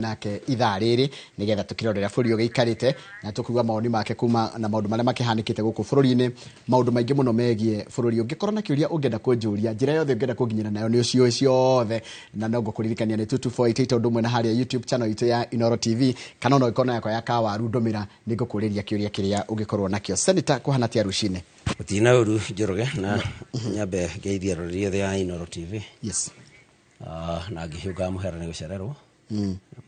Nake ithaa rĩrĩ nĩgetha tũkĩrorera bũrũri ũgĩikarĩte na tũkugua mawoni make kuma na maũndũ marĩa makĩhanĩkĩte gũkũ bũrũri-inĩ, maũndũ maingĩ mũno megiĩ bũrũri. Ũngĩkorwo na kĩũria ũngĩenda kũnjũria, njĩra yothe ũngĩenda kũnginyĩra nayo nĩ ũciũĩ ciothe, na no ngũkũririkania nĩ 22488 ũndũ ũmwe na harĩa YouTube channel itũ ya Inooro TV, kana ona ũngĩkorwo na yakwa ya kawaru ndũmĩra, nĩ ngũkũrĩria kĩũria kĩrĩa ũngĩkorwo nakĩo. Senator, kũhana atĩa rũcinĩ? Gũtirĩ ũru, Njoroge, na nyambe ngeithie aroreri othe a Inooro TV. Na ngĩhiũngaga mũhera nĩ gũcererwo.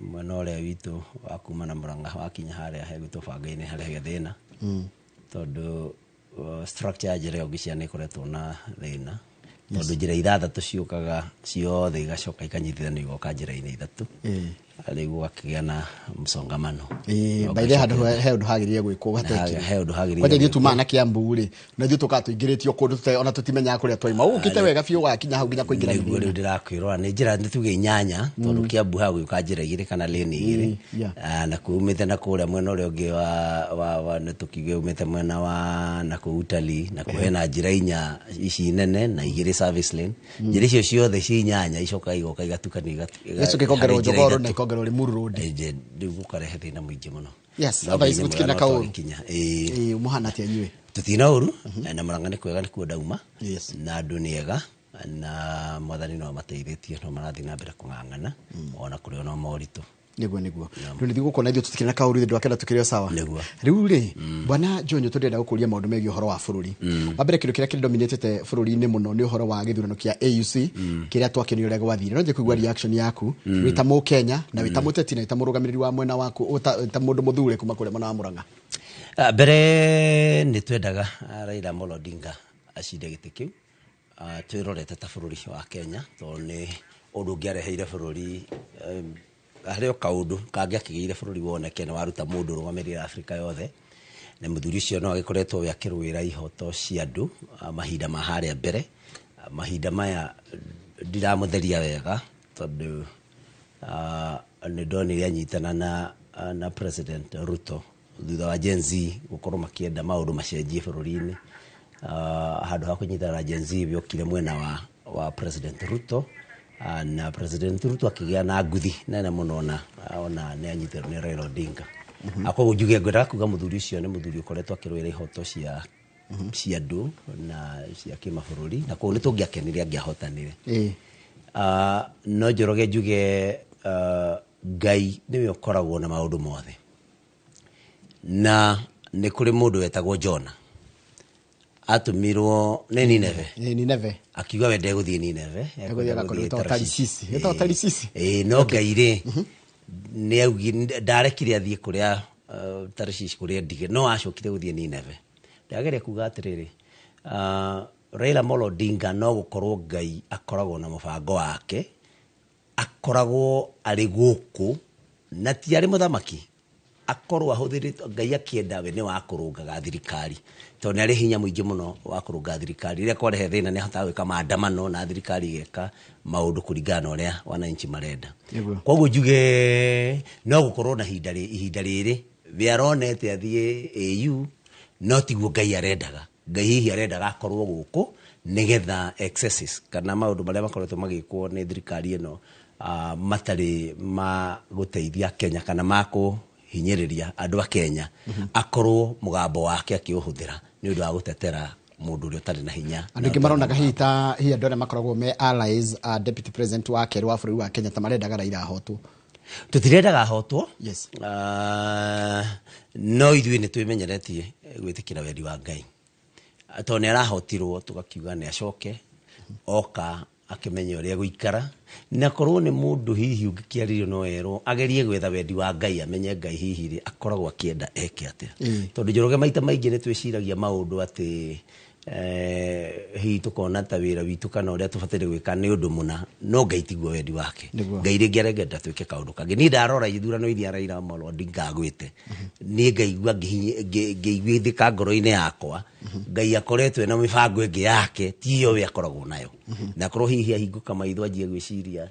Mwena ũrĩa witũ wa kuma na Mũrang'a wakinya harĩa hegwĩtwo banga-inĩ harĩa he thĩna, tondũ structure ya njĩra ĩyo ngĩciana nĩ ĩkoretwo na thĩna, tondũ njĩra ithathatũ ciũkaga ciothe igacoka ikanyitithanio igoka njĩra-inĩ ithatũ, rĩu gũgakĩgĩa na msongamano. By the handũ he ũndũ hagĩrĩire gwĩkwo gatekirwo. He ũndũ hagĩrĩire Kwanja ithuĩ gwĩkwo. tumaga na Kiambu rĩ, na ithuĩ tũkaga tũingĩrĩtio kũndũ ona tũtimenyaga kũrĩa twaima. Ũkĩte wega biũ wakinya hau nginya kũingĩra Nĩguo rĩu mĩgũnda. Ndĩrakwĩrora nĩ njĩra nĩ tuge inyanya, tondũ Kiambu hagũĩka njĩra igĩrĩ kana lane igĩrĩ. Ah, na kũu umĩte na kũrĩa mwena ũrĩa ũngĩ wa nĩ tũkiuge umĩte mwena wa na kũu Utalii, na kũu hena njĩra inya ici nene na igĩrĩ service lane. Njĩra icio ciothe ci inyanya icokaga igoka igatukanio Igacoka ikongerwo harĩ njĩra Jogoo Road na ithatũ. ikongerwo Limuru Road. Rĩu gũkarehe thĩna mũingĩ mũno. No Otherwise Ngai nĩ gũtikĩrĩ mwega na no kaũru. twagĩkinya. Ĩĩ. Ĩĩ, mũhana atĩa inyuĩ? Tũtirĩ na ũru, na Mũrang'a nĩ kwega, nĩkuo ndauma. Na andũ nĩ ega na mwathani no amateithĩtie, no marathiĩ na mbere kũng'ang'ana ona kũrĩ ona moritũ. Nĩguo rĩu nĩthiĩ gũkũ na ithuĩ tũtikĩrĩ na kaũru, ithuĩ ndwakenda tũkĩrĩ o sawa. Rĩu rĩ, bwana Jonyo, tũrenda gũkũria maũndũ megiĩ ũhoro wa bũrũri. Wa mbere, kĩndũ kĩrĩa kĩdominatĩte bũrũri-inĩ mũno nĩ ũhoro wa gĩthurano kĩa AUC kĩrĩa twakĩonire ũrĩa gwathire. No nje kũigua reaction yaku wĩ ta Mũkenya na wĩ ta mũteti na wĩ ta mũrũgamĩrĩri wa mwena waku, wĩ ta mũndũ mũthure kuma kũrĩa mwena wa Mũrang'a. Ah, mbere nĩ twendaga Raila Amolo Odinga acinde gĩtĩ kĩu. Twĩrorete ta bũrũri wa Kenya, tondũ nĩ ũndũ ũngĩareheire bũrũri harĩ o kaũndũ kangĩakĩgĩire bũrũri woneke nĩ waruta mũndũ ũrũgamĩrĩire Afrika yothe, na mũthuri ũcio no agĩkoretwo we akĩrũĩra ihoto cia andũ mahinda ma harĩa mbere. Mahinda maya ndiramũtheria wega, tondũ nĩ ndonire anyitana na President Ruto thutha wa Gen Z gũkorwo makĩenda maũndũ macenjie bũrũri-inĩ. Handũ ha kũnyitana na Gen Z, yokire mwena wa President Ruto. Na President Ruto akĩgĩa na nguthi nene mũno ona nĩ anyitirwo nĩ Raila Odinga. Koguo njuge ngwendaga kuga mũthuri ũcio nĩ mũthuri ũkoretwo akĩrũĩra ihoto cia andũ na cia kĩmabũrũri, na koguo nĩ tũngĩakenire angĩahotanire. No Njoroge njuge Ngai nĩwe ũkoragwo na maũndũ mothe, na nĩ kũrĩ mũndũ wetagwo Jona atũmirwo nĩ Nineve. Ĩĩ, Nineve. Akiuga we ndegũthiĩ Nineve. Egũthiĩ kũndũ gwĩtagwo Tarisisi. Gwĩtagwo Tarisisi. Ĩĩ, no Ngai rĩ nĩ augire ndarekire athiĩ kũrĩa Tarisisi kũrĩa ndige, no acokire gũthiĩ Nineve. Ndageria kuga atĩrĩrĩ, Raila Amolo Odinga no gũkorwo Ngai akoragwo na mũbango wake, akoragwo arĩ gũkũ na ti arĩ mũthamaki, akorwo ahũthĩrĩtwo Ngai akĩenda we nĩ wa kũrũngaga thirikari, tondũ nĩ arĩ hinya mũingĩ mũno wa kũrũnga thirikari. Rĩrĩa kwarehe thĩna nĩ ahotaga gwĩka maandamano na thirikari ĩgeka maũndũ kũringana na ũrĩa wananchi marenda. Koguo njuge no gũkorwo na ihinda rĩrĩ we aronete athiĩ AU, no tiguo Ngai arendaga. Ngai hihi arendaga akorwo gũkũ nĩgetha excesses kana maũndũ marĩa makoretwo magĩkwo nĩ thirikari ĩno matarĩ ma gũteithia Kenya kana ma kũhinyĩrĩria andũ a Kenya, akorwo mũgambo wake akĩũhũthĩra nĩ ũndũ wa gũtetera mũndũ ũrĩa ũtarĩ na hinya. Andũ aingĩ maronaga hihi ta hihi andũ arĩa makoragwo me allies a deputy president wa kerĩ wa bũrũri wa Kenya ta marendaga Raila ahotwo. Tũtirendaga ahotwo. No ithuĩ nĩ twĩmenyeretie gwĩtĩkĩra wendi wa Ngai, tondũ nĩ arahotirwo tũgakiuga nĩ acoke oka akĩmenya ũrĩa gũikara, na korwo nĩ mũndũ hihi ũngĩkĩarĩrio no erwo agerie gwetha wendi wa Ngai, amenye Ngai hihi rĩ akoragwo akĩenda eke atĩa. Tondũ Njoroge maita maingĩ nĩ twĩciragia maũndũ atĩ hihi tũkona ta wĩra witũ kana ũrĩa tũbataire gwĩka nĩ ũndũ mũna, no Ngai tiguo wendi wake. Ngai rĩngĩ arengenda twĩke kaũndũ kangĩ. Niĩ ndarora ithurano iria Raila Amolo Odinga agwĩte, niĩ ngaigua ngĩiguithĩka ngoro-inĩ yakwa Ngai akoretwo ena mĩbango ĩngĩ yake ti ĩyo we akoragwo nayo, na akorwo hihi ahingũka maitho anjie gwĩciria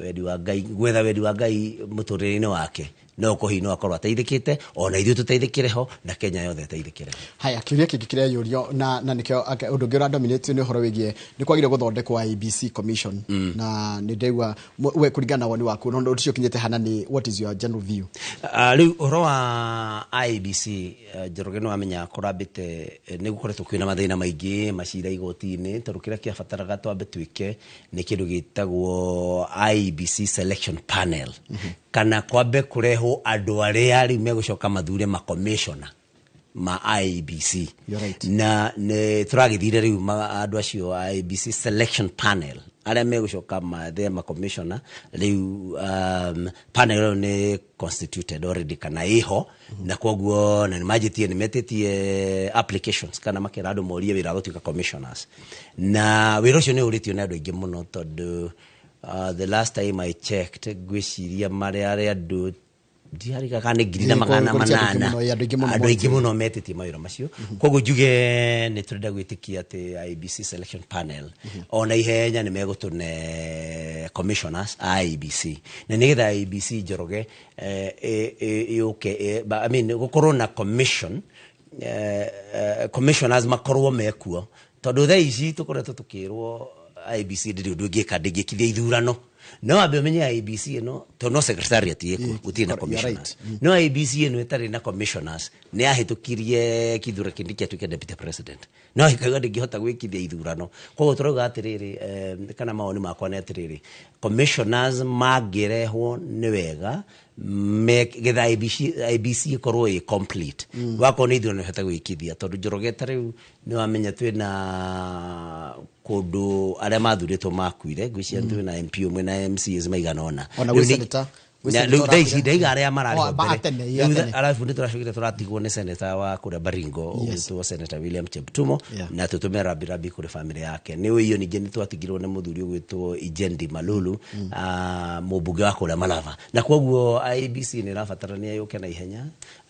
wendi wa Ngai, gwetha wendi wa Ngai mũtũrĩre-inĩ wake, No ũkorwo no akorwo ateithĩkĩte, ona ithuĩ tũteithĩkĩre ho, na Kenya yothe ĩteithĩkĩre ho. Haya, kĩũria kĩngĩ kĩreyũrio na nĩkĩo ũndũ ũngĩ ũradominate nĩ ũhoro wĩgiĩ nĩ kwagĩrĩire gũthondekwo IEBC commission, na nĩ ndaigua we kũringana na woni waku, no ũndũ ũcio ũkinyĩte hana, nĩ what is your general view? Rĩu ũhoro wa IEBC, Njoroge, nĩ wamenya kũrambĩte, nĩ gũkoretwo kwĩna mathĩna maingĩ, macira igoti-inĩ, tondũ kĩrĩa kĩabataraga twambe twĩke nĩ kĩndũ gĩtagwo IEBC selection panel, kana kwambe kũrehwo andũ arĩa rĩu megũcoka mathure makomishona ma IEBC. You're right. Na nĩ tũragĩthire rĩu andũ acio a IEBC selection panel arĩa megũcoka mathe makomishona rĩu, panel ĩyo nĩ constituted already kana ĩho, na koguo na nĩ manjĩtie, nĩ metĩtie applications kana makera andũ morie wĩra wa gũtuĩka commissioners, na wĩra ũcio nĩ ũrĩtio nĩ andũ aingĩ mũno, tondũ the last time I checked, ngwĩciria marĩa arĩ andũ ndiariga kana nĩ ngiri na magana kũrĩ andũ aingĩ manana. Mũno, ĩ, andũ aingĩ mũno andũ aingĩ mũno metĩtie mawĩra macio. Koguo njuge nĩ tũrenda gwĩtĩkia atĩ IEBC selection panel ona ihenya nĩ megũtũne commissioners a IEBC, na nĩgetha IEBC, Njoroge, yũke, I mean, gũkorwo na commission, commissioners makorwo mekuo, tondũ thaa ici tũkoretwo tũkĩrwo IEBC ndĩrĩ ũndũ ĩngĩka, ndĩngĩkithia ithurano. No wambe ũmenye IEBC ĩno, tondũ no secretariat ĩkuo, gũtirĩ na You're commissioners. Right. No IEBC ĩno ĩtarĩ na commissioners nĩ yahĩtũkirie Kithure Kindiki atuĩke deputy president, no ĩkauga ndĩngĩhota gwĩkithia ithurano. Koguo tũrauga atĩrĩrĩ, kana mawoni makwa nĩ atĩrĩrĩ, commissioners mangĩrehwo nĩ wega getha IEBC, IEBC ĩkorwo ĩ complete, wakorwo nĩ ithurano ĩhote gwĩkithia, tondũ Njoroge, ta rĩu nĩ wamenya twĩna kũndũ arĩa mathurĩtwo makuire, ngwĩciria twĩna MP ũmwe na MCAs maigana ũna. Ona Rĩu gwĩ senator, gwĩ na senator rĩu thaa ici ũrakuire. ndaiga arĩa mararĩ Oh, ho ba- mbere. atene, Rĩu atene. Arabu nĩ tũracokire tũratigwo nĩ senator wa kũrĩa Baringo ũgwĩtwo Senator William Cheptumo, na tũtũme rambirambi kũrĩ famĩlĩ yake. Nĩ ũiyo ningĩ nĩ twatigirwo nĩ mũthuri ũgwĩtwo Ijendi Malulu, mũmbunge wa kũrĩa Malava, na koguo IEBC nĩ ĩrabatarania yũke na ihenya,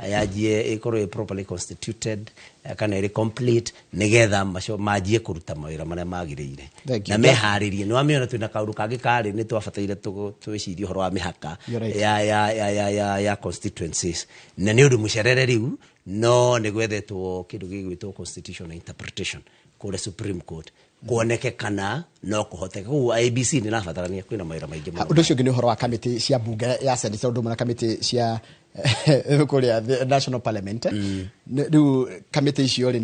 yanjie ĩkorwo ĩ properly constituted, kana ĩrĩ complete, nĩgetha manjie kũruta mawĩra marĩa magĩrĩire Thank you. na meharĩrie. Nĩ wamĩona twĩna kaũndũ kangĩ karĩ nĩ twabataire twĩcirie ũhoro wa mĩhaka You're right. ya constituencies, na nĩ ũndũ mũcerere rĩu, no nĩ gwethetwo kĩndũ gĩgwĩtwo constitutional interpretation kũrĩa Supreme Court, kuoneke kana no kũhoteke. Koguo IEBC nĩ ĩrabatarania, kwĩna mawĩra maingĩ mũno. Ũndũ ũcio ũngĩ nĩ ũhoro wa kamĩtĩ cia mbunge ya Senate, ũndũ ũmwe na kamĩtĩ cia kũrĩa the National Parliament. Rĩu kamĩtĩ icio rĩ,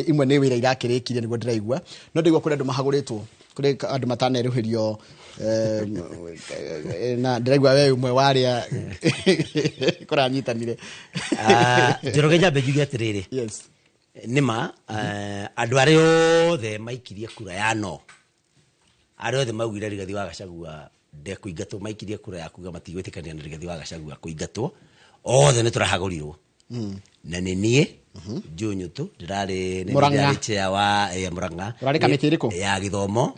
imwe nĩ wĩra irakĩrĩkirie nĩguo ndĩraigua, no ndĩraigua kũrĩ andũ mahagũrĩtwo, kũrĩ andũ matanerũhĩrio, na ndĩraigua we ũmwe wa arĩa kũranyitanire. Njoroge, nyambe njuge atĩrĩrĩ, nĩma andũ arĩa othe maikirie kura ya no, arĩa othe maugire Rigathi wa Gachagua ndekũingatwo, maikirie kura ya kuga matigwĩtĩkania na Rigathi wa Gachagua kũingatwo, othe nĩ tũrahagũrirwo, na nĩ niĩ Njunyutu ndĩrarĩ nĩ Murang'a. ndĩrarĩ chair wa Murang'a. Ũrarĩ kamĩtĩ ĩrĩkũ? Ya gĩthomo.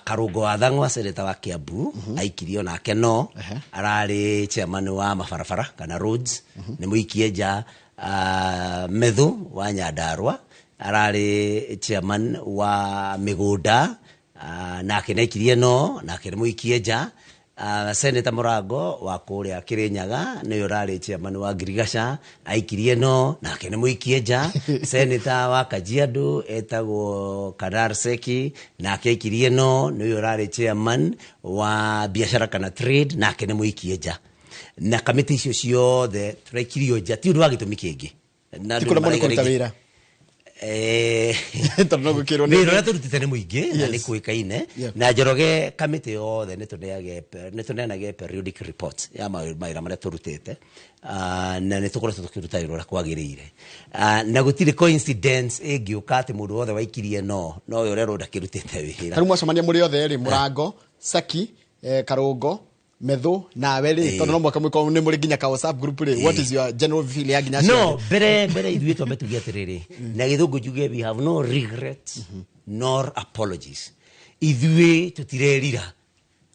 Karũngo wa Thang'wa, seneta wa Kiambu, aikirio nake no ararĩ chairman wa mabarabara kana roads, nĩ mũikie nja. Methu wa Nyandarua ararĩ chairman wa mĩgũnda, nake naikirie no, nake nĩ mũikie nja. Senator Mũrango wa kũrĩa Kĩrĩnyaga nĩwe ũrarĩ chairman wa Ngirigaca, aikirie no, nake nĩ mũikie nja. Senator wa Kajiado etagwo Kadar Seki, nake aikirie no, nĩwe ũrarĩ chairman wa biashara kana trade, nake nĩ mũikie nja. Na kamĩtĩ icio ciothe tũraikirio nja ti ũndũ wa gĩtũmi kĩngĩ. Na Ti andũ kũremwo nĩ maraiga kũruta rĩngĩ- wĩra, tondũ no gũkĩrwo wĩra ũrĩa tũrutĩte nĩ mũingĩ na nĩ kũĩkaine. Na Njoroge, kamĩtĩ yothe nĩ tũneanage periodic reports ya mawĩra marĩa tũrutĩte. Na nĩ tũkoretwo tũkĩruta wĩra ũrĩa kwagĩrĩire. Na gũtirĩ coincidence ĩngĩũka atĩ mũndũ wothe waikirie no nowe ũrerwo ndakĩrutĩte wĩra. Tarĩu mwacemania mũrĩ othe rĩ, Mũrango, Saki, Karũngo, Methu nawe rĩ, tondũ no mwaka mwĩkorwo nĩ mũrĩ nginya ka WhatsApp group rĩ, what is your general feel ya nginya acio No othe? mbere ithuĩ twambe tuge atĩrĩrĩ, na gĩthũngũ njuge, we have no regrets nor apologies. Ithuĩ tũtirerira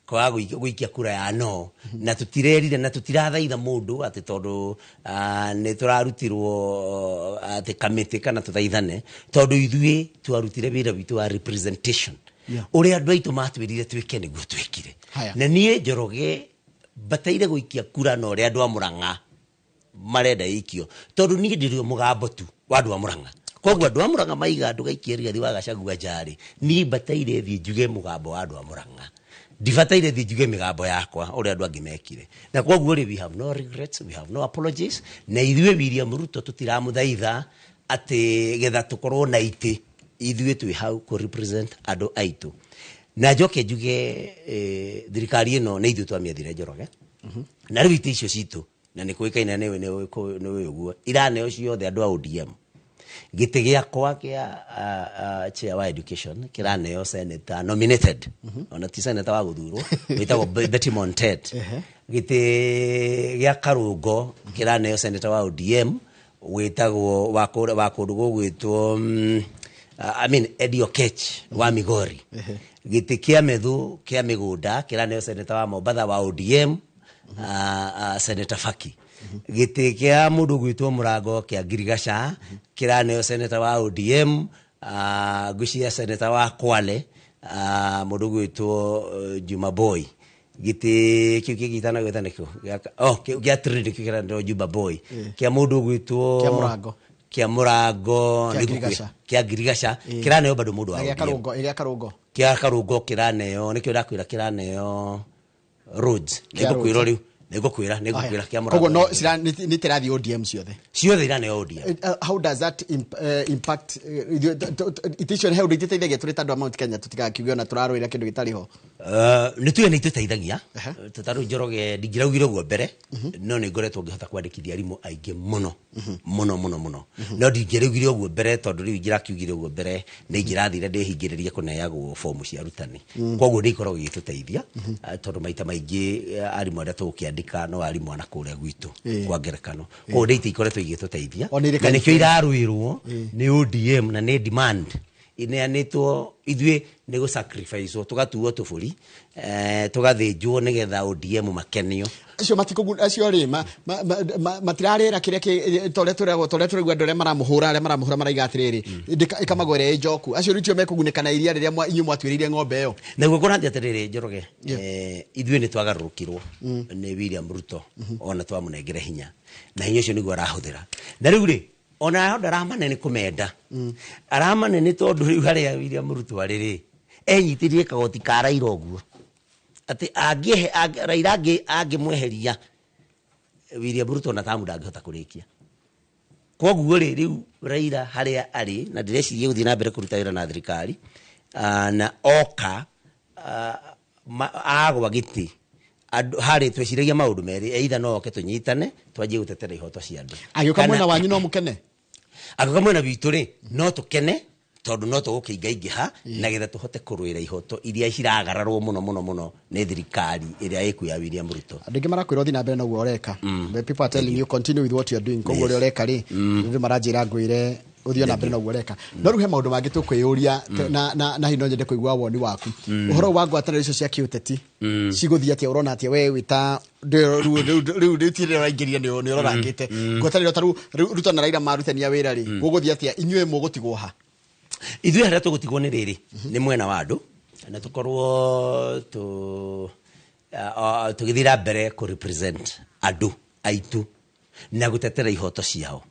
kwaga gũikia kura ya no, na tũtirerira na tũtirathaitha mũndũ atĩ tondũ nĩ tũrarutirwo atĩ kamĩtĩ kana tũthaithane, tondũ ithuĩ twarutire wĩra witũ wa representation, ũrĩa andũ aitũ matwĩrire twĩke nĩguo twĩkire. Haya. Na niĩ, Njoroge, Bataire gũikia kura na ũrĩa andũ a Mũrang'a marenda ĩikio, tondũ niĩ ndĩrĩ o mũgambo tu wa andũ a Mũrang'a. Koguo andũ a Mũrang'a maiga ndũgaikie Rigathi wa Gachagua nja-rĩ, niĩ bataire thiĩ njuge mũgambo wa andũ a Mũrang'a, ndibataire thiĩ njuge mĩgambo yakwa ũrĩa andũ angĩ mekire. Na koguo rĩ, we have no regrets, we have no apologies. Na ithuĩ William Ruto tũtiramũthaitha atĩ getha tũkorwo na itĩ, ithuĩ twĩ hau kũ represent andũ aitũ. Na njoke njuge, thirikari ĩno nĩ ithuĩ twamĩethire, Njoroge, na rĩu itĩ icio citũ, na nĩ kũĩkaine, nĩ ũguo iraneo ciothe andũ a ODM. Gĩtĩ gĩakwa kĩa chair wa education kĩraneo senator nominated, ona ti senator wa gũthurwo, wĩtagwo Betty Montet. Gĩtĩ gĩa Karũngo kĩraneo senator wa ODM wĩtagwo wa kũndũ gũgwĩtwo I mean Eddie Okech wa Migori. Gĩtĩ kĩa Methu kĩa mĩgũnda kĩraneo senator wa Mombatha wa ODM, Senator Faki. Gĩtĩ kĩa mũndũ ũgwĩtwo Mũrango kĩa Ngirigaca kĩraneo senator wa ODM, ngwĩciria senator wa Kwale, mũndũ ũgwĩtwo Juma Boy. Gĩtĩ kĩu kĩngĩ itanagwĩta nĩkĩo oh, gĩa Trade kĩu kĩraneo Juma Boy. Kĩa mũndũ ũgwĩtwo Kĩa Mũrango. Kĩa Mũrango. Kĩa Ngirigaca. Kĩa Ngirigaca kĩraneo bado mũndũ wa Na gĩa ODM. Karũngo, ĩrĩa Karũngo. Kĩa Karũngo kĩraneo, nĩkĩo ndakwĩra, kĩraneo Roads. Kĩa Nĩngũkwĩra Rhodes. rĩu, nĩngũkwĩra kĩa Koguo Mũrango. no nĩ tĩrathiĩ ODM ciothe. Ciothe iraneo ODM. How does that impact itĩ icio? He ũndũ itĩteithagia tũrĩ ta andũ a Mount Kenya, tũtigakiuge ona tũrarũĩra kĩndũ gĩtarĩ ho? Nĩ tuge nĩ itũteithagia tũtarũ, Njoroge. Ndingĩraugire ũguo mbere, no nĩ ngoretwo ngĩhota kwandĩkithia arimũ aingĩ mũno mũno mũno mũno, no ndingĩraugire ũguo mbere, tondũ rĩu ingĩrakiugire ũguo mbere nĩ ingĩrathire ndĩhingĩrĩrie kũneagwo fomu cia arutani. Koguo nĩ ikoragwo igĩtũteithia, tondũ maita maingĩ arimũ arĩa tũgũkĩandĩka no arimũ a na kũrĩa gwitũ, kwa ngerekano. Koguo nĩ itĩ ikoretwo igĩtũteithia. O nĩ irĩ Na nĩkĩo kaingĩ. irarũĩrwo nĩ ODM, na nĩ demand ineanĩtwo ithuĩ nĩ gũ sacrifice tũgatuo tũbũri, tũgathĩnjwo nĩgetha ODM makenio. Acio matikũguna, acio rĩ matirarĩra kĩrĩa torĩa tũragwo, torĩa tũraigua andũ arĩa maramũhũra, arĩa maramũhũra maraiga atĩrĩrĩ, ĩkamagwĩra ĩ njoku, acio rĩu tio mekũgunĩka na iria rĩrĩa inyuĩ mwatuĩrĩire ng'ombe ĩyo. Naguo kũrathiĩ atĩrĩrĩ, Njoroge, ithuĩ nĩ twagarũrũkirwo nĩ William Ruto, ona twamũnengere hinya, na hinya ũcio nĩguo arahũthĩra. Na rĩu rĩ, ona ndaramane nĩ kũmenda aramane, nĩ tondũ rĩu harĩa William Ruto arĩ rĩ, enyitĩrire kagoti ka Raila ũguo atĩ angĩehe Raila angĩmweheria William Ruto na tamu ndangĩhota kũrĩkia. Koguo rĩ, rĩu Raila harĩa arĩ na ndĩreciria gũthiĩ na mbere kũruta wĩra na thirikari, na oka agwa gĩtĩ andũ harĩ tweciragia maũndũ merĩ: either no oke tũnyitane twanjie gũtetera ihoto cia andũ. Agĩũka mwena wanyu no mũkene? Agĩũka mwena witũ rĩ, no tũkene, tondũ no tũgũkĩingaingĩha na getha tũhote kũrũĩra ihoto iria ciragararwo mũno mũno mũno nĩ thirikari ĩrĩa ĩkuo ya William Ruto. Andũ aingĩ marakwĩra ũthiĩ na mbere na ũguo ũreka. The people are telling you, continue with what you are doing. Koguo ũrĩa ũreka rĩ, andũ maranjĩra ngwĩre ũthiĩ na mbere na ũguo ũreka. No rĩu he maũndũ mangĩ tũkwĩyũria, na hihi no nyende kũigua woni waku ũhoro wa ngwatanĩro icio cia kĩũteti cigũthiĩ atĩa. Ũrona atĩa we wĩta rĩu rĩu ũraingĩrire nĩ ũrorangĩte ngwatanĩro ta rĩu Ruto na Raila marutania wĩra rĩ, gũgũthiĩ atĩa? Inyuĩ mũgũtigwo ha? Ithuĩ harĩa tũgũtigwo nĩ rĩrĩ, nĩ mwena wa andũ, na tũkorwo tũgĩthiĩ na mbere kũ represent andũ aitũ na gũtetera ihoto ciao.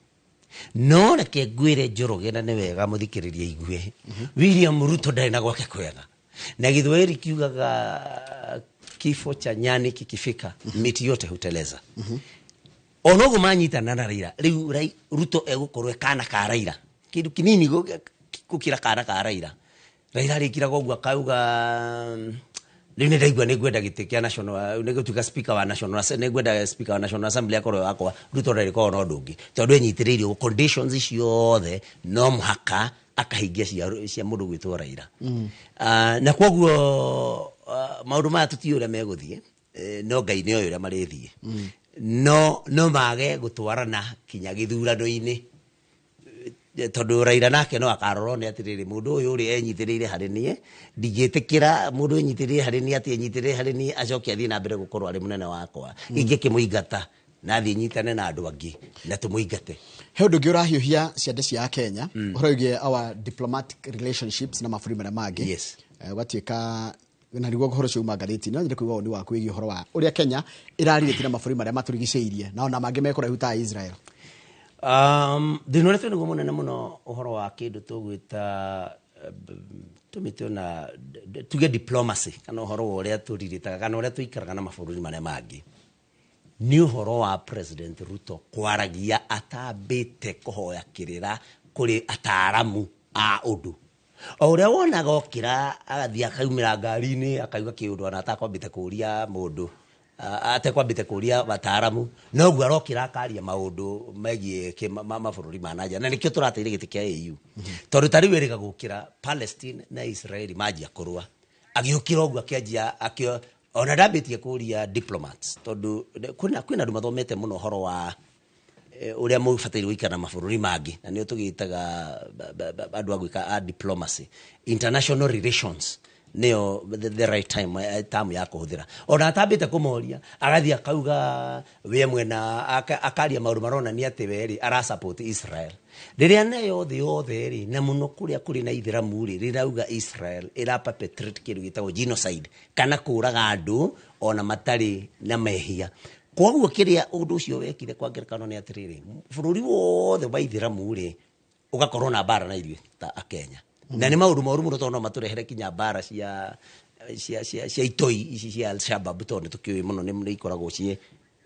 No reke ngwĩre, Njoroge, na nĩ wega mũthikĩrĩria igue, William Ruto ndarĩ na gwake kwega, na Gĩthwaĩri kiugaga, "Kifo cha nyani kikifika, miti yote huteleza." Ona ũguo manyitana na Raila rĩu, Ruto egũkorwo e kana ka Raila, kĩndũ kĩnini gũkĩra kana ka Raila. Raila arĩkiraga ũguo akauga, rĩu nĩ ndaigua nĩ ngwenda gĩtĩ kĩa national, nĩ gũtuĩka speaker wa national, nĩ ngwenda speaker wa National Assembly akorwo wakwa. Ruto ndarĩkoragwo na ũndũ ũngĩ, tondũ enyitĩrĩire ũguo conditions ciothe no mũhaka akahingia cia mũndũ gwĩtwo Raila. Na koguo maũndũ maya tũtiũĩ ũrĩa megũthiĩ, no Ngai nĩ oĩ ũrĩa marĩthiĩ. No mage gũtwarana kinya gĩthurano-inĩ, tondũ Raila nake no akarora nĩ atĩrĩrĩ, mũndũ ũyũ ũrĩ enyitĩrĩire harĩ niĩ, ndingĩtĩkĩra mũndũ enyitĩrĩire harĩ niĩ atĩ enyitĩrĩire harĩ niĩ acoke athiĩ na mbere gũkorwo arĩ mũnene wakwa. Ingĩkĩmũingata na thiĩ nyitane na andũ angĩ na tũmũingate. He ũndũ ũngĩ ũrahiũhia ciande cia Kenya, ũhoro wĩgiĩ our diplomatic relationships na mabũrũri marĩa mangĩ. Ũgatuĩka Na nĩguo ũhoro ũcio uma ngathĩti, no nyende kũigua woni waku wĩgiĩ ũhoro wa ũrĩa Kenya ĩrarĩrĩtie na mabũrũri marĩa matũrigicĩirie na ona mangĩ me kũraihu ta Israel. Thĩna ũrĩa twĩnaguo mũnene mũno ũhoro wa kĩndũ tũgwĩta tũmĩtwe na tuge diplomacy, kana ũhoro wa ũrĩa tũrirĩtaga kana ũrĩa tũikaraga na mabũrũri marĩa mangĩ, nĩ ũhoro wa President Ruto kwaragia atambĩte kũhoya kĩrĩra kũrĩ ataaramu a ũndũ. O ũrĩa wonaga okĩra agathiĩ akaumĩra ngari-inĩ akauga kĩũndũ ona atakwambĩte kũria mũndũ, atekwambĩte kũria ataaramu, noguo arokĩra akaria maũndũ megiĩ mabũrũri ma nanja, na nĩkĩo tũrateire gĩtĩ kĩa AU, tondũ ta rĩu erĩga gũkĩra Palestine na Israeli manjia kũrũa, agĩũkĩra ũguo akĩanjia ona ndambĩtie kũria diplomats, tondũ kwĩna andũ mathomete mũno ũhoro wa ũrĩa mũbataire gũikara na mabũrũri mangĩ, na nĩo tũgĩtaga andũ a gwĩka a diplomacy, international relations nĩyo the right time term ya kũhũthĩra. Ona atambĩte kũmoria agathiĩ akauga we mwena akaria maũndũ maronania atĩ we rĩ ara support Israel, rĩrĩa nayo thĩ yothe rĩ na mũno kũrĩa kũrĩ na ithĩramu rĩ rĩrauga Israel ĩra perpetrate kĩndũ gĩtagwo genocide, kana kũraga andũ ona matarĩ na mehia. Koguo kĩrĩa ũndũ ũcio wekire kwa ngerekano nĩ atĩrĩrĩ, bũrũri wothe wa ithĩramu rĩ ũgakorwo na mbara na ithuĩ ta Akenya, na nĩ maũndũ moru mũno tondũ no matũrehere kinya mbara cia cia cia cia itoi ici cia Al-Shabaab, tondũ nĩ tũkĩũĩ mũno nĩ ikoragwo ciĩ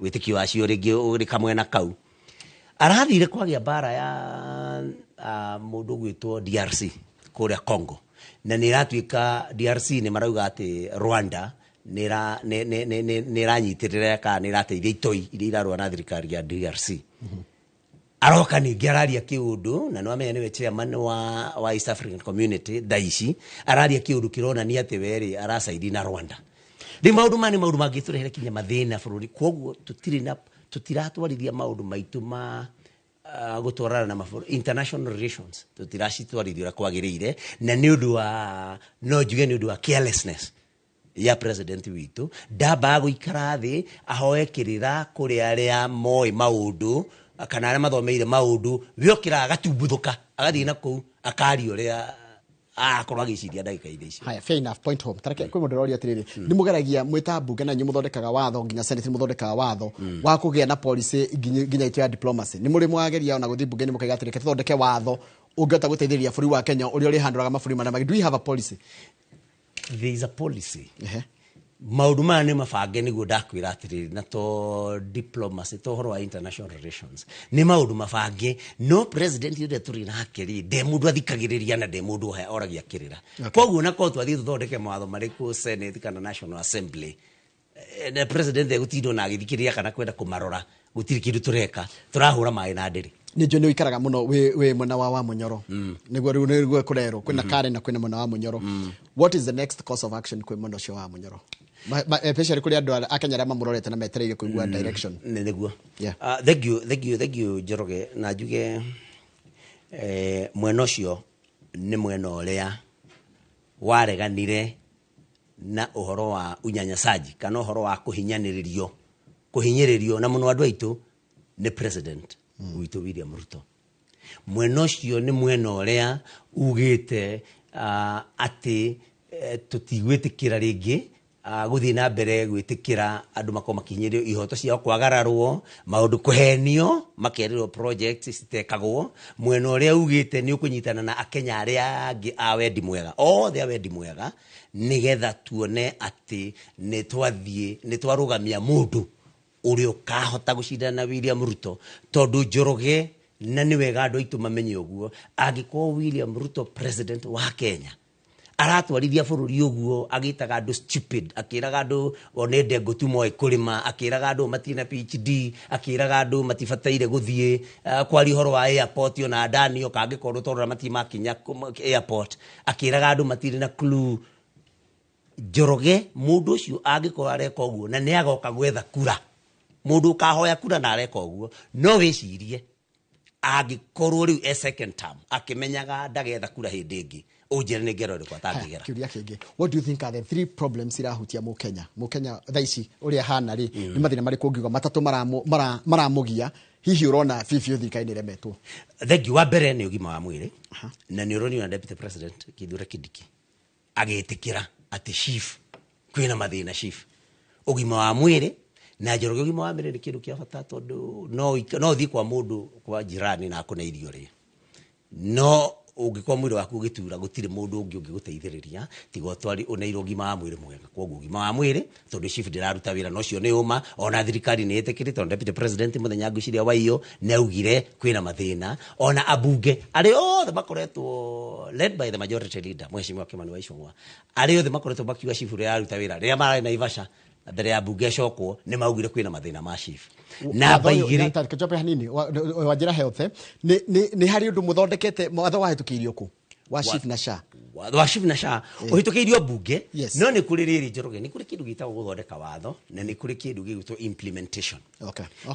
wĩtĩkio wacio rĩngĩ ũrĩ kamwena kau. Arathire kwagĩa mbara ya mũndũ ũgwĩtwo DRC kũrĩa Congo, na nĩ ĩratuĩka DRC nĩ marauga atĩ Rwanda nĩ ĩranyitĩrĩra kana nĩ ĩrateithia itoi iria irarũa na thirikari ya DRC. Aroka ningĩ araria kĩũndũ, na nĩwamenya nĩwe chairman wa East African Community thaa ici, araria kĩũndũ kĩronania atĩ we rĩ aracaidi na Rwanda. Rĩu maũndũ maya nĩ maũndũ mangĩtũrehere kinya mathĩna bũrũri, koguo tũtiratwarithia maũndũ maitũ ma gũtwarana na mabũrũri, international relations tũtiracitwarithia ũrĩa kwagĩrĩire, na nĩ ũndũ wa, no njuge nĩ ũndũ wa carelessness ya president witũ. Ndambaga gũikara thĩ ahoe kĩrĩra kũrĩ arĩa moĩ maũndũ kana arĩa mathomeire maũndũ, we okĩraga agatumbuthũka agathiĩ na kũu akaria ũrĩa akorwo agĩciria ndagĩka-inĩ icio. Haya, fair enough, point home. Tareke kwĩ mũndũ ũroria atĩrĩrĩ, nĩ mũgeragia mwĩ mbunge na inyuĩ mũthondekaga watho, nginya Senate nĩ mũthondekaga watho wa kũgĩa na policy nginya itũ ya diplomacy. Nĩ mũrĩ mwageria ona gũthiĩ mbunge-inĩ mũkaiga atĩrĩ, reke tũthondeke watho ũngĩhota gũteithĩrĩria bũrũri wa Kenya ũrĩa ũrĩhandũraga mabũrũri marĩa mangĩ. Do we have a policy? There is a policy. Maũndũ maya nĩ mabange, nĩguo ndakwĩra atĩrĩrĩ, na to diplomacy, to ũhoro wa international relations nĩ maũndũ mabange, no president ũrĩa tũrĩ nake rĩ nde mũndũ athikagĩrĩria na nde mũndũ oragia kĩrĩra. Koguo na korwo twathiĩ tũthondeke mawatho marĩkũ Senate kana National Assembly, na president egũtindwo na agĩthikĩrĩria kana kwenda kũmarora, gũtirĩ kĩndũ tũreka, tũrahũra maĩ na ndĩrĩ. Nĩ njũĩ nĩ ũikaraga mũno wĩ mwena wa Wamunyoro, nĩguo rĩu nĩguo kũrerwo kwĩna Karen na kwĩna mwena wa Wamunyoro. What is the next course of action kwĩ mwena ũcio wa Wamunyoro, especially kũrĩ andũ a Kenya arĩa mamũrorete na metereire kũigua direction? Nĩguo. Thank you, thank you, thank you Njoroge. Na njuge mwena ũcio nĩ mwena ũrĩa wareganire na ũhoro wa unyanyasaji kana ũhoro wa kũhinyĩrĩrio na mũno andũ aitũ nĩ president witũ William Ruto. Mwena ũcio nĩ mwena ũrĩa ugĩte atĩ tũtigwĩtĩkĩra rĩngĩ gũthiĩ na mbere gwĩtĩkĩra andũ makorwo makinyĩrio ihoto ciao kwagararwo, maũndũ kũhenio, makerĩrwo projects citekagwo. Mwena ũrĩa ugĩte nĩ ũkũnyitana na Akenya arĩa angĩ a wendi mwega, othe a wendi mwega, nĩgetha tuone atĩ nĩ twathiĩ, nĩ twarũgamia mũndũ ũrĩa ũkahota gũcindana na William Ruto, tondũ Njoroge, na nĩ wega andũ aitũ mamenye ũguo, angĩkorwo William Ruto president wa Kenya aratwarithia bũrũri ũguo agĩtaga andũ stupid, akĩraga andũ o nĩ ndengũ tu moĩ kũrĩma, akĩraga andũ matirĩ na PhD, akĩraga andũ matibataire gũthiĩ kwaria ũhoro wa airport ona ndani kangĩkorwo tondũ matirĩ makinya airport, akĩraga andũ matirĩ na clue. Njoroge mũndũ ũcio angĩkorwo areka ũguo na nĩ agoka gwetha kura, mũndũ ũkahoya kura na areka ũguo, no wĩcirie angĩkorwo rĩu e second term akĩmenyaga ndagetha kura hĩndĩ ĩngĩ, ũnjĩre nĩ ngero ĩrĩkũ atangĩgera. Kĩũria kĩngĩ, what do you think are the three problems irahutia mũkenya thaa ici ũrĩa hana rĩ, nĩ mathĩna marĩkũ ũngiuga matatũ maramũgia hihi ũrona biũ thirikari nĩ ĩremetwo? Thengiũ. Wa mbere nĩ ũgima wa mwĩrĩ, na nĩ ũronio na Deputy President Kithure Kindiki agĩtĩkĩra atĩ SHIF Kwĩna mathĩna chief ũgima wa mwĩrĩ na Njoroge. Ũgima wa mwĩrĩ nĩ kĩndũ kĩa bata, tondũ no ũthiĩ kwa mũndũ, kwa jirani, na akũne irio rĩ, no ũngĩkorwo mwĩrĩ waku ũgĩtura, gũtirĩ mũndũ ũngĩ ũngĩgũteithĩrĩria tiga ũtwari ũneirwo ũgima wa mwĩrĩ mwega. Koguo ũgima wa mwĩrĩ, tondũ chief ndĩraruta wĩra, na ũcio nĩ ũma, ona thirikari nĩ ĩtĩkĩrĩte. Ona deputy president mũthenya ngwĩciria waiyo nĩ augire kwĩna mathĩna. Ona ambunge arĩa othe makoretwo led by the majority leader, Mheshimiwa Kimani wa Ichung'wa, arĩa othe makoretwo makiuga chief ũrĩa araruta wĩra, rĩrĩa mararĩ Naivasha mbere ya mbunge ĩcokwo, nĩ maugire kwĩna mathĩna ma chief. Namba 2. Kachope hanini wa njĩra health, nĩ harĩ ũndũ mũthondekete? Watho wahĩtũkĩirio kũ wa SHIF na SHA? Watho wa SHIF na SHA ũhĩtũkĩirio mbunge. No nĩ kũrĩ rĩrĩ, Njoroge, nĩ kũrĩ kĩndũ gĩtagwo gũthondeka watho na nĩ kũrĩ kĩndũ gĩgwĩtwo implementation.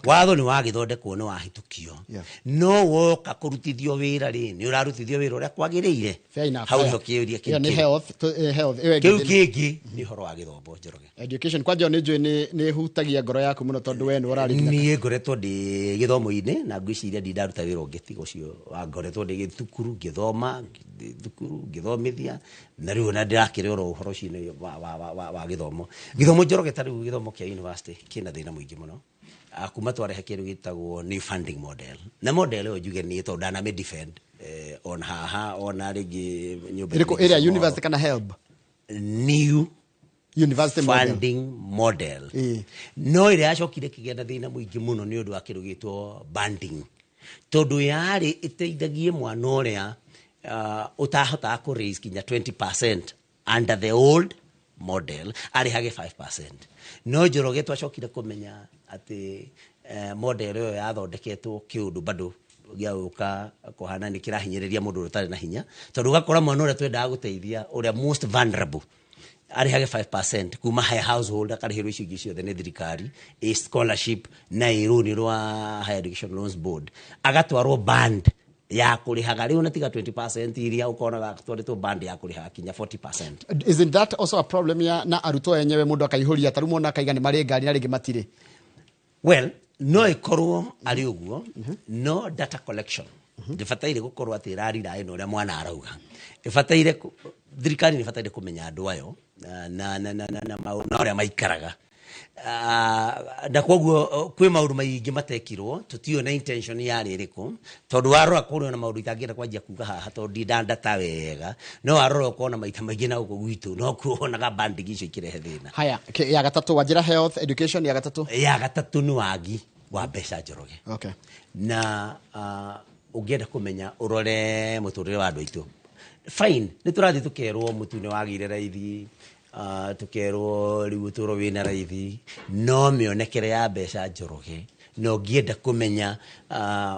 Watho nĩ wagĩthondekwo, nĩ wahĩtũkio, no woka kũrutithio wĩra rĩ, nĩ ũrarutithio wĩra ũrĩa kwagĩrĩire? Fair enough. Hau nĩho kĩũria kĩu Ĩyo nĩ kĩrĩ. Health, health ĩyo ĩngĩ Kĩu kĩngĩ nĩ ũhoro wa gĩthomo, Njoroge. Education kwanja nĩ njũĩ nĩ hutagia ngoro yaku mũno, tondũ we nĩ ũrarĩ nginya Niĩ ngoretwo ndĩ gĩthomo-inĩ, na ngwĩciria ndi ndaruta wĩra ũngĩ tiga ũcio wa ngoretwo ndĩ gĩthukuru ngĩthoma, ndĩ thukuru ngĩthomithia, na rĩu ona ndĩrakĩrĩ oro ũhoro ũcio wa gĩthomo. Gĩthomo, Njoroge, ta rĩu gĩthomo kĩa university kĩna thĩna mũingĩ mũno. Kuma twarehe kĩndũ gĩtagwo new funding model, na model ĩyo njuge niĩ tondũ ndanamĩ defend ona haha, ona rĩngĩ nyũmba Ĩrĩkũ? ĩngĩ Ĩrĩa cia university kana HELB? New university model. Funding model. No ĩrĩa yacokire ĩkĩgĩa na thĩna mũingĩ mũno nĩ ũndũ wa kĩndũ gĩtwo banding, tondũ yarĩ ĩteithagie mwana ũrĩa ũtahotaga kũ raise kinya 20% under the old model, arĩhage 5%. No Njoroge, twacokire kũmenya atĩ model ĩyo yathondeketwo kĩũndũ bado gĩa gũka kũhana nĩ kĩrahinyĩrĩria mũndũ ũrĩa ũtarĩ na hinya, tondũ ũgakora mwana ũrĩa twendaga gũteithia, ũrĩa most vulnerable, arĩhage 5% kuma high household, akarĩhĩrwo icio ingĩ ciothe nĩ thirikari, ĩ scholarship na ĩ rũni rwa Higher Education Loans Board, agatwarwo band ya kũrĩhaga rĩu na tiga 20% iria ũkonaga atwarĩtwo band ya kũrĩhaga kinya 40%. Isn't that also a problem ya na arutwo enyewe? Mũndũ akaihũria, tarĩu mwana akaiga nĩ marĩ ngari na rĩngĩ matirĩ. Well, no ĩkorwo arĩ ũguo, no data collection ndĩbataire gũkorwo atĩ ĩrarira ĩno ũrĩa mwana arauga. Ĩbataire thirikari nĩ ĩbataire kũmenya andũ ayo na ũrĩa maikaraga. Na koguo kwĩ maũndũ maingĩ matekirwo, tũtiũĩ na intention yarĩ ĩrĩkũ, tondũ warora kũrĩ ona maũndũ itangĩenda kwanjia kuga haha tondũ ndindandata wega, no warora ũkona maita maingĩ na gũkũ gwitũ no kuo wonaga banding icio ikĩrehe thĩna. Haya, ya gatatũ, wanjĩra health, education, ya gatatũ? Ya gatatũ nĩ wagi wa mbeca, Njoroge. Na ũngĩenda kũmenya ũrore mũtũrĩre wa andũ aitũ, fine, nĩ tũrathiĩ tũkerwo mũtu nĩ wagĩire raithi, tũkerwo rĩu ũtũro wĩna raithi, no mĩonekere ya mbeca, Njoroge, na ũngĩenda kũmenya,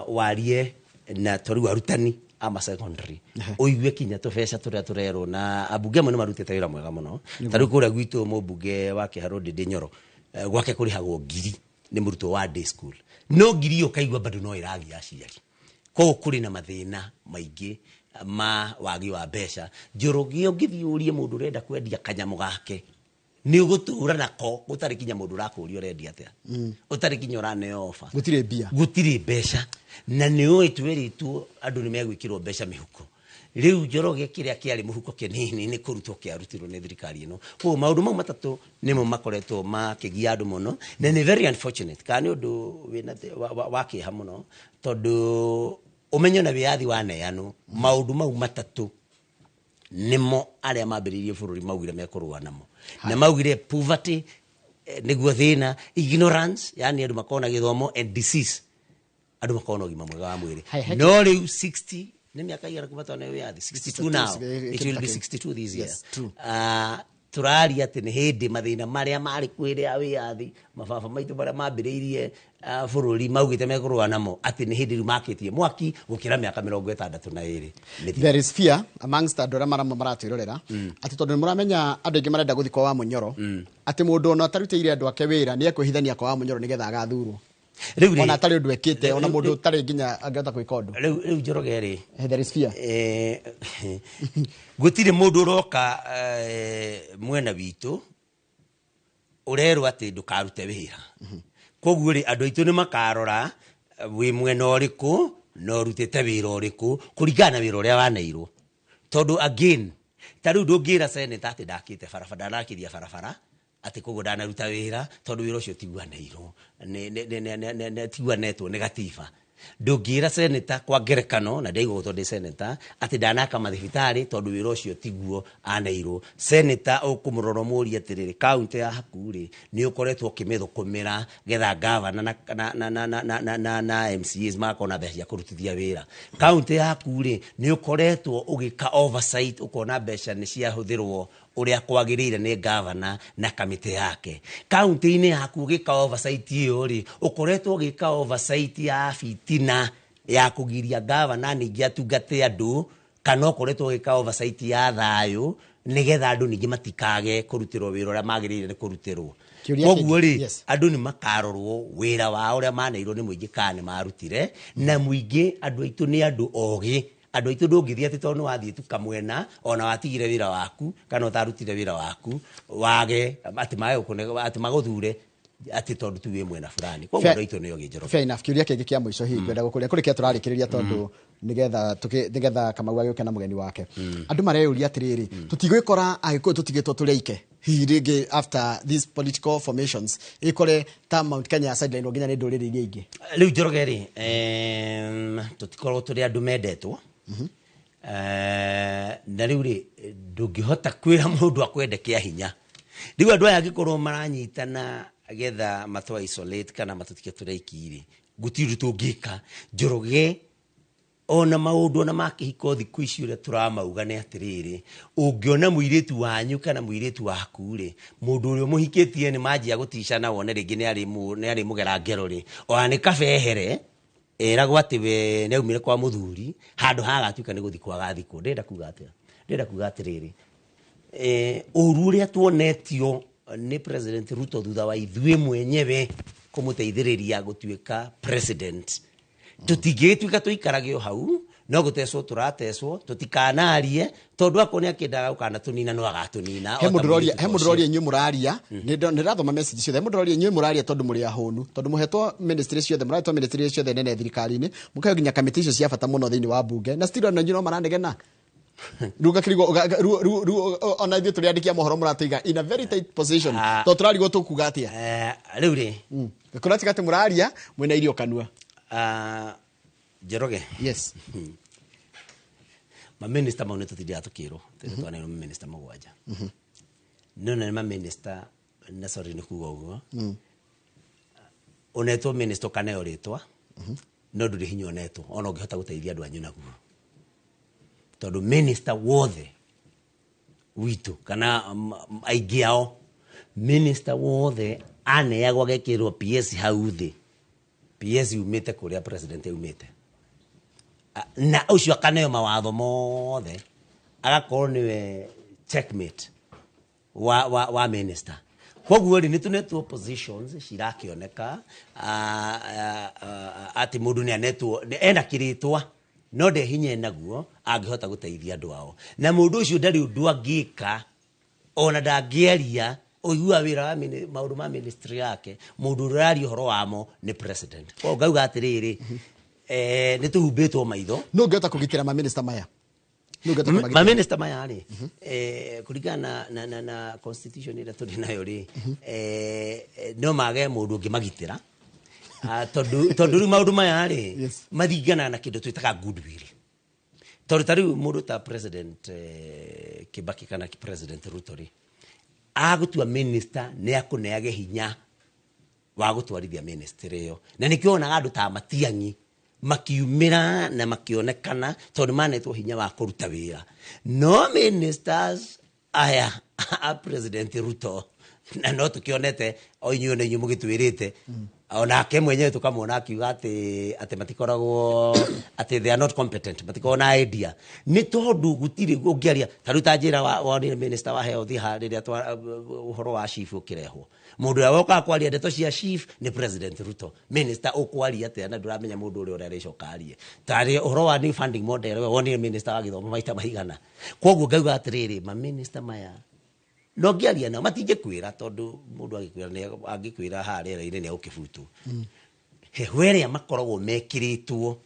warie na tarĩu arutani ama secondary, ũigue kinya tũbeca tũrĩa tũrerwo. Na ambunge amwe nĩ marutĩte wĩra mwega mũno. Ta rĩu kũrĩa gwitũ, mũmbunge wa Kĩharũ Ndĩndĩ Nyoro, gwake kũrĩhagwo 1,000 nĩ mũrutwo wa day school, no 1,000 ĩyo ũkaigua bado no ĩrathiĩ aciari. Koguo kũrĩ na mathĩna maingĩ ma wagi wa mbeca, Njoroge. Ũngĩthiĩ ũrie mũndũ ũrenda kwendia kanyamũ gake, nĩ ũgũtũra nako gũtarĩ kinya mũndũ ũrakũria ũrendia atĩa, ũtarĩ kinya ũraneo ofa. Gũtirĩ mbia. Gũtirĩ mbeca, na nĩ ũĩ twĩrĩtwo andũ nĩ megwĩkĩrwo mbeca mĩhuko. Rĩu Njoroge, kĩrĩa kĩarĩ mũhuko kĩnini nĩ kũrutwo kĩarutirwo nĩ thirikari ĩno. Koguo maũndũ mau matatũ nĩmo makoretwo makĩgia andũ mũno, na nĩ very unfortunate, kana nĩ ũndũ wĩna wa kĩeha mũno, tondũ ũmenyo na wĩyathi waneanwo, maũndũ mau matatũ nĩmo arĩa mambĩrĩirie bũrũri maugire mekũrũa namo, na maugire poverty, nĩguo thĩna, ignorance, yani andũ makorwo na gĩthomo, and disease, andũ makorwo na ũgima mwega wa mwĩrĩ. Haya, No rĩu 60 nĩ mĩaka igana kuma twana wĩyathi, 62 now. 62, It will be 62 this year. Yes, true. Tũraria atĩ nĩ hĩndĩ mathĩna marĩa marĩ kwĩ ya wĩyathi, mababa maitũ marĩa mambĩrĩirie bũrũri maugĩte mekũrũa namo, atĩ nĩ hĩndĩ rĩu makĩtie mwaki gũkĩra mĩaka 62 mĩthiru. There is fear amongst andũ arĩa maratwĩrorera atĩ tondũ nĩ mũramenya andũ aingĩ marenda gũthiĩ kwa wa Mũnyoro, atĩ mũndũ ona atarutĩire andũ ake wĩra nĩ ekwĩhithania kwa wa Mũnyoro nĩgetha agathurwo. Rĩu rĩ Ona atarĩ ũndũ ekĩte, ona mũndũ ũtarĩ nginya angĩhota gwĩka ũndũ. Rĩu Njoroge rĩ, There is fear. Gũtirĩ mũndũ ũroka mwena witũ ũrerwo atĩ ndũkarute wĩra. Koguo rĩ, andũ aitũ nĩ makarora wĩ mwena ũrĩkũ na ũrutĩte wĩra ũrĩkũ, kũringana na wĩra ũrĩa waneirwo, tondũ again, ta rĩu ndũngĩra seneta atĩ ndakĩte barabara, ndanakithia barabara. Atĩ koguo ndanaruta wĩra tondũ wĩra ũcio tiguanĩirwo tiguanetwo nĩ gatiba. Ndũngĩra seneta kwa ngerekano, na ndaigua tondũ ndĩ seneta, atĩ ndanaka mathibitarĩ tondũ wĩra ũcio tiguo aneirwo. Seneta ũkũmũrora ũmũrie atĩrĩrĩ, kaunti yaku rĩ, nĩ ũkoretwo ũkĩmĩthũkũmĩra getha gavana na MCAs magakorwo na mbeca cia kũrutithia wĩra. Kaunti yaku rĩ, nĩ ũkoretwo ũgĩka oversight, ũkona mbeca nĩ ciahũthĩrwo ũrĩa kwagĩrĩire nĩ gavana na kamĩtĩ yake. Kaunti-inĩ yaku ũgĩka oversight ĩyo rĩ, ũkoretwo ũgĩka oversight ya bitina ya kũgiria gavana ningĩ atungate andũ, kana ũkoretwo ũgĩka oversight ya thayũ nĩgetha andũ ningĩ matikage kũrutĩrwo wĩra ũrĩa magĩrĩire nĩ kũrutĩrwo. Kĩũria Koguo kĩngĩ, rĩ, andũ nĩ makarorwo wĩra wao ũrĩa maneirwo nĩ mũingĩ kana nĩ marutire. Na mũingĩ, andũ aitũ nĩ andũ ogĩ. Andũ aitũ ndũngĩthiĩ atĩ tondũ nĩ wathiĩ tu kamwena, ona watigire wĩra waku kana ũtarutire wĩra waku, wage atĩ mage gũkũne, atĩ magũthure atĩ tondũ tu wĩ mwena fulani. Koguo andũ aitũ nĩ ogĩ, Njoroge. Fair enough. Kĩũria kĩngĩ kĩa mũico hihi ngwenda gũkũria kũrĩ kĩa tũrarĩkĩrĩria tondũ nĩgetha Kamau agĩũke na mũgeni wake. Andũ mareyũria atĩrĩrĩ, tũtigwĩkora Agĩkũyũ tũtigĩtwo tũrĩ aike hihi rĩngĩ after these political formations, ĩkore ta Mount Kenya sideline nginya nĩ ndũrĩrĩ iria ingĩ? Rĩu Njoroge rĩ, tũtikoragwo tũrĩ andũ mendetwo. Na rĩu rĩ, ndũngĩhota kwĩra mũndũ akwende kĩa hinya. Rĩu andũ aya angĩkorwo maranyitana getha matũ isolate kana matũtige tũrĩ aiki rĩ, gũtirĩ ũndũ tũngĩka, Njoroge. Ona maũndũ ona ma kĩhiko thikũ ici ũrĩa tũramauga nĩ atĩrĩrĩ, ũngĩona mũirĩtu wanyu kana mũirĩtu waku rĩ, mũndũ ũrĩa ũmũhikĩtie nĩ manjia gũticana, wone rĩngĩ nĩ arĩ mũgera ngero rĩ, ona nĩ kabehere eragwo atĩ we nĩ aumire kwa mũthuri, handũ hagatuĩka nĩ gũthikwo agathikwo. Ndĩrenda kuga atĩa? Ndĩrenda kuga atĩrĩrĩ, ũru ũrĩa tuonetio nĩ President Ruto thutha wa ithuĩ mwenyewe kũmũteithĩrĩria gũtuĩka president, tũtingĩgĩtuĩka tũikarage o hau no gũtecwo tũratecwo, tũtikanarie tondũ akorwo nĩ akĩendaga gũkanatũnina no agatũnina. He o ta mũndũ ũroria, mũirĩtu he mũndũ ũcio. ũroria inyuĩ mũraria, nĩ ndĩrathoma message ciothe. He mũndũ ũroria inyuĩ mũraria tondũ mũrĩ ahũnu, tondũ mũhetwo ministry ciothe, mũrahetwo ministry ciothe nene thirikari-inĩ, mũkaheo nginya kamĩtĩ icio cia bata mũno thĩinĩ wa bunge, na still ona inyuĩ no maranegena. Rĩu ngakĩrigwo, rĩu ona ithuĩ tũrĩ andĩki a mohoro mũratũiga in a very tight position. Tondũ tũrarigwo tũkuga atĩa? Rĩu rĩ, Kũratiga atĩ mũraria mwĩna irio kanua. Njoroge. Yes. Maminista mau nĩ tũtindaga tũkĩrwo tũrĩ twaneirwo maminista 7. No na nĩ maminista, na sorry nĩ kuga ũguo, ũnetwo minista ũkaneo rĩtwa, no ndũrĩ hinya ũnetwo ona ũngĩhota gũteithia andũ anyu naguo, tondũ minista wothe witũ kana aingĩ ao, minista wothe aneagwo agekĩrwo PS hau thĩ, PS yumĩte kũrĩa president aumĩte, na ũcio akaneo mawatho mothe, agakorwo nĩwe checkmate wa minister. Koguo rĩ, nĩ tũnetwo positions cirakĩoneka atĩ mũndũ nĩ anetwo ena kĩrĩtwa no nde hinya enaguo angĩhota gũteithia andũ ao, na mũndũ ũcio ndarĩ ũndũ angĩka ona ndangĩaria ũiguaga wĩra wa maũndũ ma ministry yake, mũndũ ũrĩa ũraria ũhoro wamo nĩ president. Koguo ngauga atĩrĩrĩ, nĩ tũhumbĩtwo maitho. No ũngĩhota kũgitĩra maminista maya? Nũ ũngĩhota kũmagitĩra? Maminista maya rĩ, kũringana na constitution ĩrĩa tũrĩ nayo rĩ, no mage mũndũ ũngĩmagitĩra. Tondũ rĩu maũndũ maya rĩ, maringanaga na kĩndũ twĩtaga goodwill. Tondũ ta rĩu mũndũ ta President Kibaki kana President Ruto rĩ, agũtua minister nĩ akũneage hinya wa gũtwarithia ministry ĩyo, na nĩkĩo wonaga andũ ta Matiang'i makiumĩra na makĩonekana tondũ manetwo hinya wa kũruta wĩra. No ministers aya a President Ruto, na no tũkĩonete o inyuĩ na inyuĩ mũgĩtwĩrĩte, onake mwenyewe tũkamwona akiuga atĩ matikoragwo, atĩ they are not competent, matikoragwo na idea, nĩ tondũ gũtirĩ ũngĩaria. Ta rĩu ta njĩra wonire minister wa health ha rĩrĩa ũhoro wa chief ũkĩrehwo, mũndũ ũrĩa wokaga kwaria ndeto cia chief nĩ President Ruto. Minister ũkwaria atĩa na ndũramenya mũndũ ũrĩa arĩcoka arie? Tarĩ ũhoro wa new funding model, we wonire minister wa gĩthomo maita maigana? Koguo ngauga atĩrĩrĩ, maminista maya no ngĩaria nao matingĩkwĩra, tondũ mũndũ angĩkwĩra nĩ angĩkwĩra haha rĩera-inĩ nĩ egũkĩbutwo. Heho ĩrĩa makoragwo mekĩrĩtwo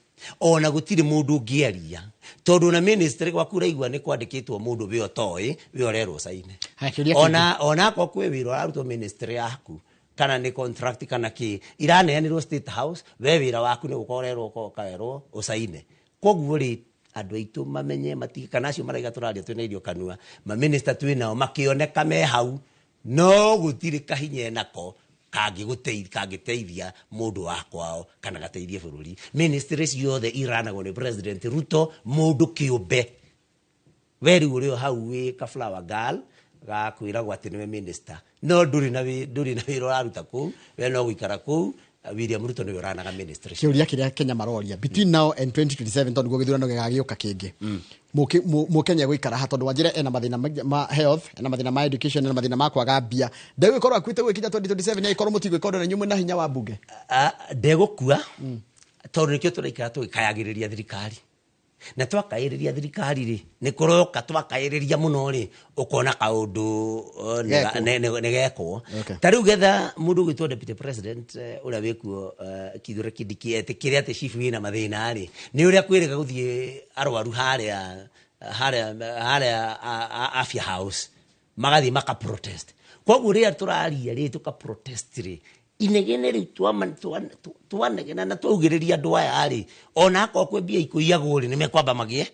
Ona gũtirĩ mũndũ ũngĩaria tondũ na ministry gwaku ũraigua nĩ kwandĩkĩtwo mũndũ we ũtoĩ, we ũrerwo caine. Haya, kĩũria kĩngĩ. Ona akorwo kwĩ wĩra ũrarutwo ministry yaku kana nĩ contract kana kĩ iraneanĩrwo State House, we wĩra waku nĩ gũka ũrerwo ũkerwo ũcaine. Koguo rĩ, andũ aitũ mamenye matige, kana acio maraiga tũraria twĩna irio kanua, maminista twĩ nao makĩoneka me hau, no gũtirĩ kahinya nako kangĩteithia mũndũ wa kwao kana gateithie bũrũri. Ministry ciothe iranagwo nĩ President Ruto mũndũ kĩũmbe. We rĩu ũrĩ o hau wĩ ka flower girl gakwĩragwo atĩ nĩwe minister, no ndũrĩ na wĩra ũraruta kũu, we no gũikara kũu. William Ruto nĩwe ũranaga ministry. Kĩũria kĩrĩa Kenya maroria between now and 2027, tondũ nĩguo gĩthurano gĩgagĩũka kĩngĩ, Mũkenya gũikara ha? Tondũ Wanjĩra ena mathĩna ma health, ena mathĩna ma education, ena mathĩna ma kwaga mbia, ndegũgĩkorwo akuĩte gũgĩkinya 2027, agĩkorwo mũtigwĩka ũndũ na inyuĩ mwĩna hinya wa bunge. Ndegũkua tondũ nĩkĩo tũraikara tũgĩkayagĩrĩria thirikari, na twakaĩrĩria thirikari rĩ, nĩ kũroka twakaĩrĩria mũno rĩ, ũkona kaũndũ nĩ gekwo. Ta rĩu getha mũndũ ũgwĩtwo deputy president ũrĩa wĩkuo Kithure Kindiki etĩkĩre atĩ chief wĩna mathĩna rĩ, nĩ ũrĩa kwĩrĩga gũthiĩ arwaru harĩa harĩa harĩa Afya House, magathiĩ maka protest. Koguo rĩrĩa tũraria rĩ, tũka protest rĩ, inegene rĩu twanegena na twaugĩrĩria andũ aya rĩ, ona akorwo kwĩ mbia ikũiyagwo rĩ, nĩ mekwamba magĩe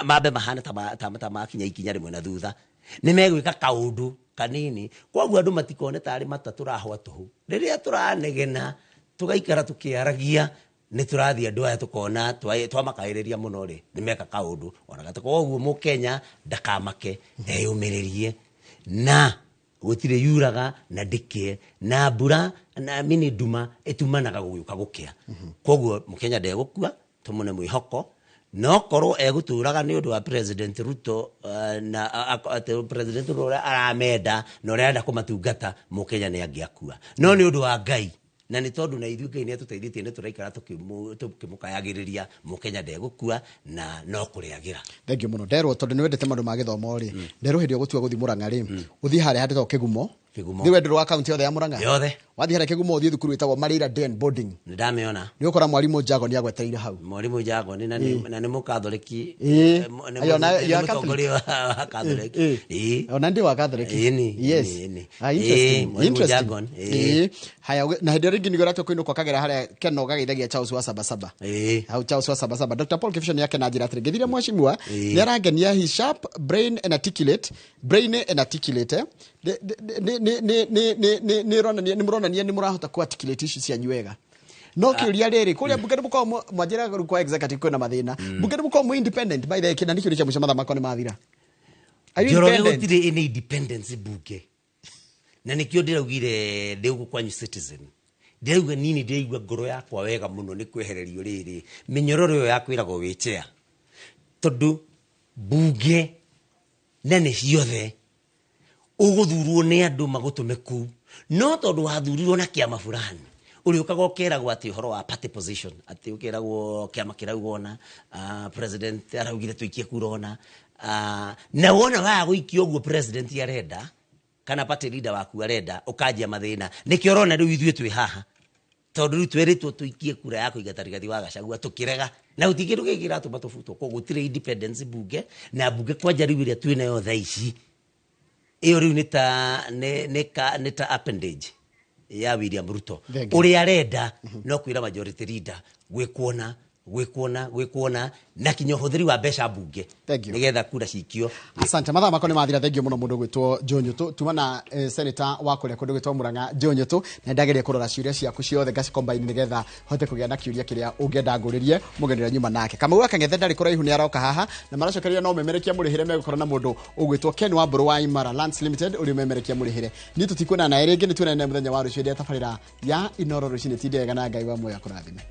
mambe mahane ta makinya ikinya rĩmwe na thutha, nĩ megwĩka kaũndũ kanini. Koguo andũ matikone tarĩ mata tũrahwa tũhũ. Rĩrĩa tũranegena tũgaikara tũkĩaragia, nĩ tũrathiĩ andũ aya tũkona twamakaĩrĩria mũno rĩ, nĩ meka kaũndũ ona gatũ. Koguo mũkenya ndakamake, eyũmĩrĩrie, na gũtirĩ yuraga na ndĩkĩe, na mbura na mini nduma ĩtumanaga gũgĩũka gũkĩa. Koguo mũkenya ndegũkua, tũmũne mwĩhoko, no korwo egũtũraga nĩ ũndũ wa President Ruto, na atĩ President Ruto ũrĩa aramenda na ũrĩa arenda kũmatungata, mũkenya nĩ angĩakua. No nĩ ũndũ wa Ngai, na nĩ tondũ na ithuĩ Ngai nĩ atũteithĩtie, nĩ tũraikara tũkĩmũkayagĩrĩria, mũkenya ndegũkua na no kũrĩagĩra. Thank you mũno. Nderwo tondũ nĩ wendete maũndũ ma gĩthomo rĩ, nderwo hĩndĩ ĩyo gũtua gũthiĩ Mũrang'a rĩ, ũthiĩ harĩa handĩtwo Kĩgumo. Kĩgumo. Nĩ wendwo wa kaunti yothe ya Mũrang'a? Yothe. Wathiĩ harĩa Kĩgumo ũthiĩ thukuru ĩtagwo Mareira Day and Boarding. Nĩ ndamĩona. Nĩ ũkora mwarimũ Jago nĩ agwetereire hau. Mwarimũ Jago nĩ na nĩ mũkathoreki. Ayo, Nĩ ya mũtongoria wa Catholic. Ona ndi wa Catholic. Ĩni. Yes. Ĩni. Ah, interesting. Mwalimu Interesting. Jago. Haya, na hĩndĩ ĩyo rĩngĩ nĩguo ũratua kũinũka ũkagera harĩa Keno ũgageithagia Charles wa Sabasaba. Hau Charles wa Sabasaba. Dr. Paul Kibisho nĩ akena njĩra atĩrĩ, ngĩthire mheshimiwa nĩ arangenia, he sharp brain and articulate, brain and articulate. Nĩ ĩronania nĩ mũronania nĩ mũrahota ku articulate issues cianyu wega. No kĩũria rĩrĩ, kũrĩa mbunge nĩ mũkoragwo mwanjĩra rĩu kwa executive kwĩna mathĩna, mbunge nĩ mũkoragwo mwĩ independent? By the way, kĩna nĩ kĩũria kĩa mũico, mathaa makwa nĩ mathira. Are you Njoroge, independent? Gũtirĩ ĩnĩ independence bunge, na nĩkĩo ndĩraugire ndĩ gũkũ kwanyu Citizen, ndĩrauga nini ndĩraigua ngoro yakwa wega mũno nĩ kwehererio rĩrĩ mĩnyororo ĩyo ya kwĩragwo wĩ chair, tondũ bunge nene ciothe ũgũthurwo nĩ andũ magũtũme kũu, no tondũ wathurirwo na kĩama fulani, ũrĩũkaga ũkeragwo atĩ ũhoro wa party position, atĩ ũkeragwo kĩama kĩrauga ona, president araugire tũikie kura ona, na wona waga gũikia ũguo president arenda kana party leader waku arenda, ũkanjia mathĩna. Nĩkĩo ũrona rĩu ithuĩ twĩ haha, tondũ rĩu twĩrĩtwo tũikie kura ya kũingata Rigathi wa Gachagua, tũkĩrega, na gũtirĩ kĩndũ gĩkĩ kĩratũma tũbutwo. Koguo gũtirĩ independence bunge, na bunge kwanja rĩu ĩrĩa twĩnayo thaa ici ĩyo rĩu nĩ ta appendage ya William Ruto. Thank you. Ũrĩa arenda no kwĩra majority leader gwĩkuona gwĩkuona gwĩkuona, na kinya ũhũthĩri wa mbeca bunge Thank you. nĩgetha kura cikio. Asante, mathaa makwa nĩ mathira. Thank you mũno mũndũ gwĩtwo Joe Nyutu, tuma na senator wa kũrĩa kũndũ gwĩtwo Murang'a, Joe Nyutu, na ndageria kũrora ciũria ciaku ciothe ngacicombine nĩgetha hote kũgĩa na kĩũria kĩrĩa ũngĩenda ngũrĩrie mũgeni ũrĩa nyuma nake. Kamau wa Kang'ethe ndarĩ kũraihu, nĩ aroka haha na maracokeria no memerekia mũrĩhĩre, megũkorwo na mũndũ ũgwĩtwo Ken Wambũrũ wa Imara Lands Limited ũrĩa ũmemerekia mũrĩhĩre. Niĩ tũtikuonana naye rĩngĩ, nĩ tuonane mũthenya wa rũciũ hĩndĩ ya tabarĩra ya Inoro rũcinĩ. Tindega na Ngai wa muoyo akũrathime.